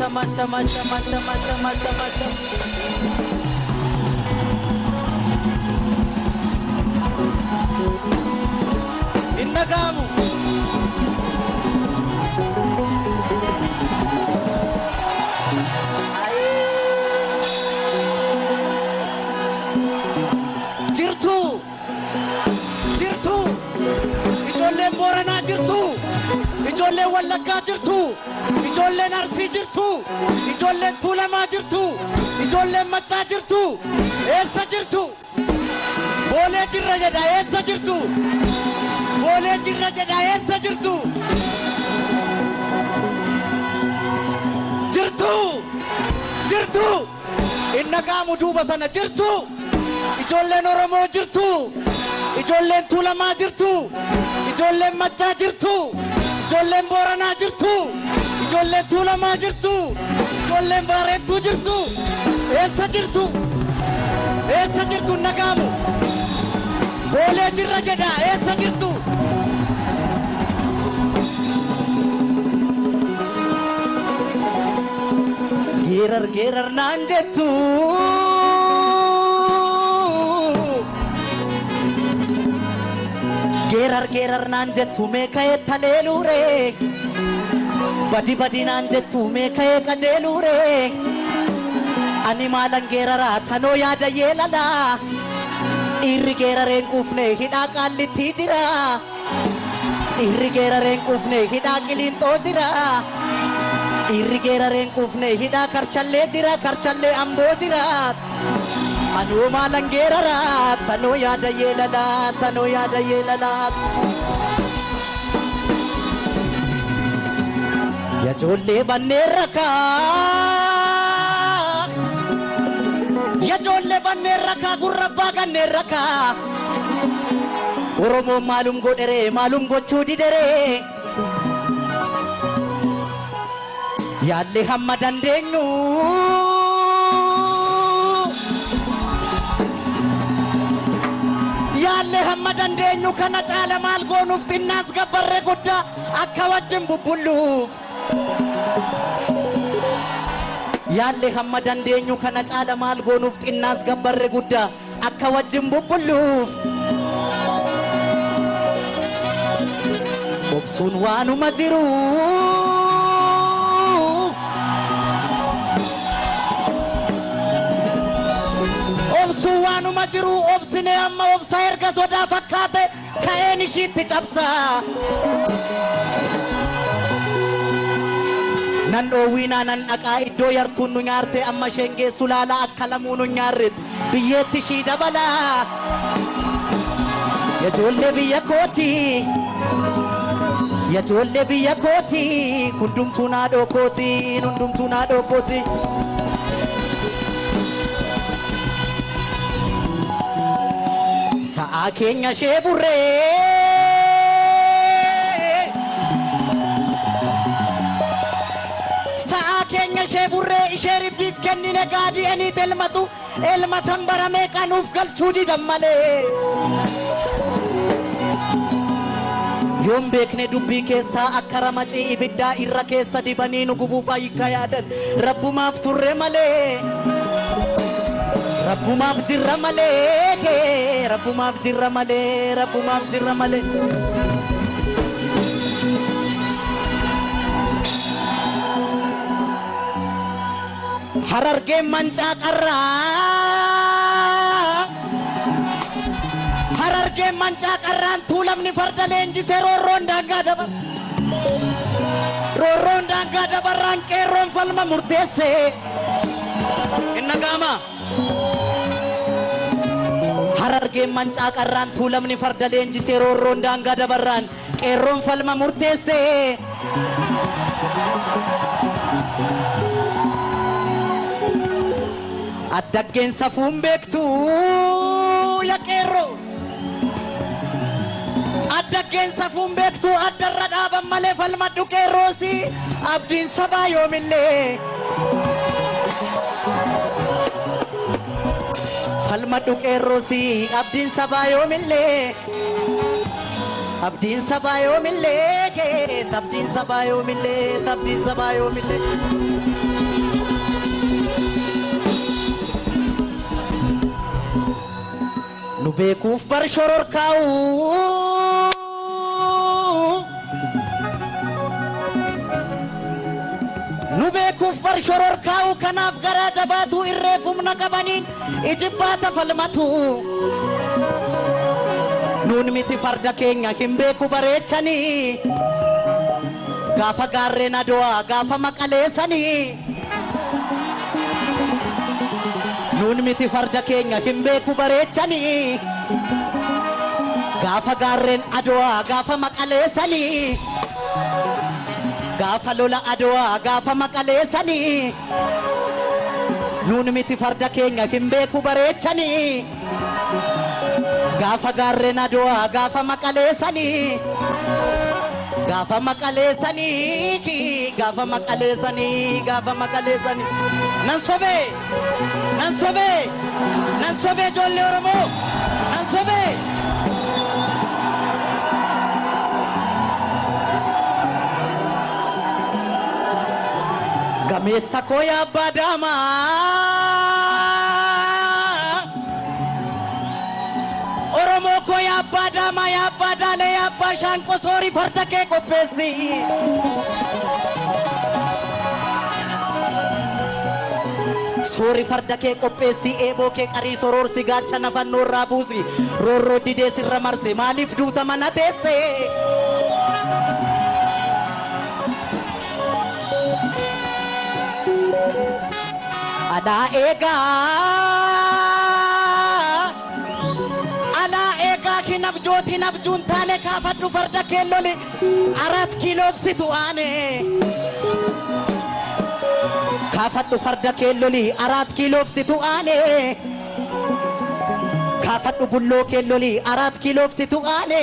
Sama sama sama sama sama sama. Inna kamu. Jirtu. Jirtu. Ijoolleen Booranaa jirtu. Ijoolleen Wallaggaa jirtu. Ijoolleen Arsii jirtu. Ijoolleen Tuulamaa jirtu. Ijoolleen Maccaa jirtu. Eessa jirtu? Boolee jirra jedha eessa jirtu? Boolee jirra jedha eessa jirtu? Jirtu! Jirtu! Inna qaamu duuba sana jirtu! Ijoolleen Oromoo jirtu! Ijoolleen Tuulamaa jirtu! Ijoolleen Maccaa jirtu! Ijoolleen Booranaa jirtu! Ijoolleen Tuulamaa jirtu! Ijoolleen Baarentuu jirtu! Eessa jirtu? Eessa jirtu nagaamu? Boolee jirra jedha eessa jirtu? Geerar geerar naan jettu. Geerar geerar naan jettu mee ka'ee taleeluure. Badi badi naan jettu mee ka'ee qajeeluure. Ani maalan geeraraa tanoo yaada yeelalaa. Dhiirri geerareen quufne hidhaa qaallitti jira. Dhiirri geerareen quufne hidhaa qiliinxoo jira. Dhiirri geerareen quufne hidhaa karchallee jira karchallee amboo jira. Anoo maalan geeraraa tanoo yaada yeelalaa tanoo yaada yeelalaa. Yajoollee banneen rakaa. Yajoollee banneen rakaa gurra abbaa ganneen rakaa. Oromoon maalum godheree maalum gochuu dideree. Yaallee hamma dandeenyu. Yaallee hamma dandeenyu kana caala maal goonuuf xinnaas gabbarree guddaa akka wajjin bubbulluuf. Yaallee hamma dandeenyu kana caala maal goonuuf xinnaas gabbarree guddaa akka wajjin bubbulluuf. Obsuun waanuma jiru. Obsuun waanuma jiru obsinee amma obsaa erga sodaa fakkaate ka'een ishiitti cabsaa. Nan dhoowwiinaa nan dhaqaa iddoo yartuun nu nyaarte amma isheen geessu laalaa akka lamuu nu nyaarretti biyyeetti ishii dabalaa. Yajoollee biyya kooti. Yajoollee biyya kooti. Hundumtuu naadhoo kooti. Hundumtuu naadhoo kooti. Sa'aa keenya ishee burree. Sa'aa keenya ishee burree ishee ribbiif kennine gaadii eniit elmatu elmatan baramee qanuuf galchuu didan malee. Yoon beekne dubbii keessaa akka ramacii ibiddaa irra keessa dibanii nu gubuuf ayikka yaadan rabbumaaf turre malee. Rabbumaaf jirra malee rabbumaaf jirra malee rabbumaaf jirra malee. Harargeen mancaa qarraa. Harargeen mancaa qarraan tuulamni farda leenjisee roorroon daangaa dabar. Roorroon daangaa dabarraan qeerroon falma murteesse. Inna gaama. Harargeen mancaa qarraan tuulamni farda leenjisee roorroon daangaa dabarraan Qeerroon falma murteesse. Addaggeen safuun beektu yaa qeerroo. Addaggeen safuun beektu addarra dhaaban malee falmadhu qeerroosi abdiin sabaa yoomillee. Falmadhu qeerroosi abdiin sabaa yoomillee. Abdiin sabaa yoomillee abdiin sabaa yoomillee abdiin sabaa yoomillee. Nu beekuuf bar shororkaa'u. Nu beekuuf bar shororkaa'u kanaaf garaa jabaatu irreef humna qabaniin ijibbaata falmatu. Nuun miti farda keenya hin beeku bareechanii gaafa gaarreen Adowaa gaafa maqaleessanii. Nuun miti farda keenya hin beeku bareechanii gaafa gaarreen Adowaa gaafa maqaleessanii. Gaafa lola Adowaa gaafa maqaleessanii. Nuun miti farda keenya hin beeku bareechanii gaafa gaarreen Adowaa gaafa maqaleessanii. Gaafa maqaleessanii gaafa maqaleessanii gaafa maqaleessanii. Nan sobee nan sobee nan sobee ijoollee Oromoo nan sobee. Gameessa koo yaa abbaa daamaa. Oromoo koo yaa abbaa daamaa yaa abbaa daalee yaa abbaa shaanqoo soorii farda kee qopheessi. Soori farda kee qopheessi eeboo kee qarii soroorsi gaachana fannoo irraa buusi roorroo didee sirra marse maaliif duuta mana teesse. Alaa eegaa alaa eegaa hin abjooti hin abjuun taane kaafadhu farda kee loli 4 kiiloof situ aane. Kaafadhu farda kee loli 4 kiiloof situ aane. Kaafadhu bulloo kee loli 4 kiiloof situ aane.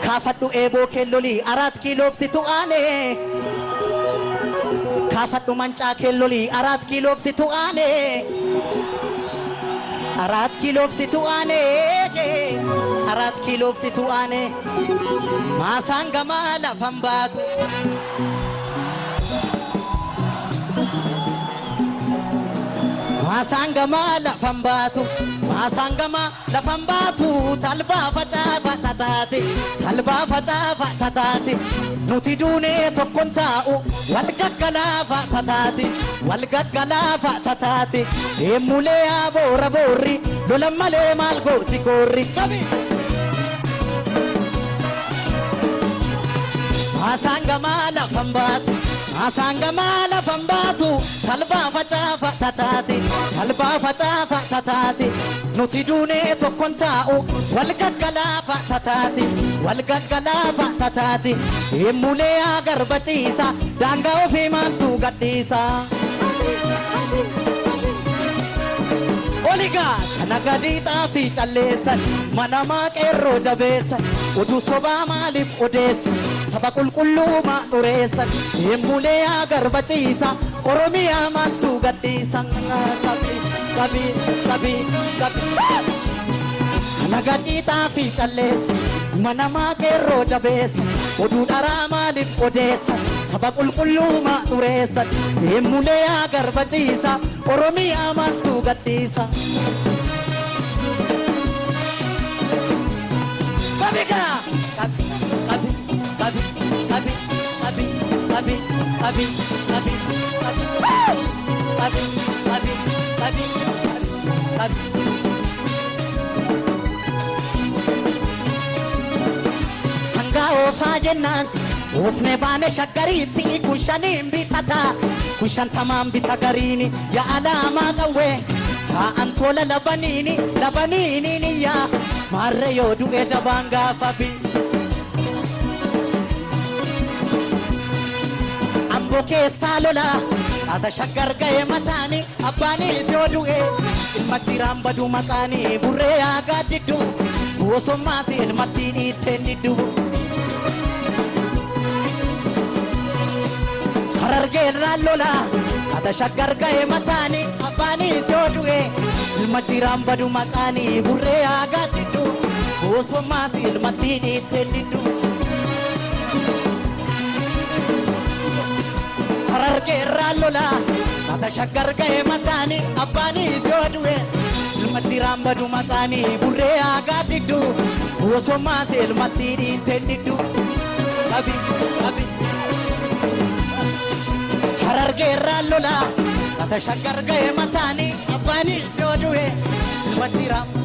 Kaafadhu eeboo kee loli 4 kiiloof situ aane. Kaafadhu mancaa kee loli 4 kiiloof situ aane. 4 kiiloof situ aane. 4 kiiloof situ aane. Maasaan gamaa lafan baatu. Maasaan gamaa lafan baatu. Maasaan gamaa lafan baatu. Talbaa facaafa tataate. Talbaa facaafa tataate. Nuti duunee tokkoon taa'u wal gaggalaafa tataate. Wal gaggalaafa tataate. Deemulee yaa boora boorri lola malee maal gooti koorri. Qabi! Maasaan gamaa lafan baatu. Maasaan gamaa lafan baatu. Talbaa facaafa tataate. Talbaa facaafa tataate. Nuti duunee tokkoon taa'u wal gaggalaafa tataate. Wal gaggalaafa tataate. Deemulee yaa garba ciisa daangaa ofii maaltu gadhiisa. Oligaa kana gadi xaafii calleessan manamaa qeerroo jabeessan oduu sobaa maaliif odeessu saba qulqulluu maa xureessan. Deemulee yaa garba ciisa Oromiyaa maaltu gadhiisa. Qabi qabi qabi qabi. Kana gadi xaafii calleessa manamaa qeerroo jabeessa oduu dharaa maaliif odeessa saba qulqulluu maa xureessan. Deemulee yaa garba ciisa Oromiyaa maaltu gadhiisa. Qabi gaa! Qabi qabi qabi qabi qabi qabi qabi qabi qabi qabi qabi qabi. Sangaa oofaa jennaan oofne baane shaggariitti kun shaniin bitata kun shantamaan bita gariini yaa alaamaa qawwee taa'an tola labaniini labaniini yaa maarree yoo du'e jabaan gaafa bi. Amboo keessaa lola Ata shaggar ga'e mataani abbaanis yoo du'e ilma jiraan badu maqaani burree aagaa diddu gosummaas ilmatti dhiitteen diddu. Harargeerraan lola ata shaggar ga'e mataani abbaanis yoo du'e ilma jiraan badu maqaani burree aagaa diddu gosummaas ilmatti dhiitteen diddu. Harargeerraan lola ata shaggar ga'e mataani abbaanis yoo du'e ilmatti raambadu maqaani burree aagaa diddu gosummaas ilmatti dhiitteen diddu. Qabi qabi. Harargeerraan lola ata shaggar ga'e mataani abbaanis yoo du'e ilmatti raambadu.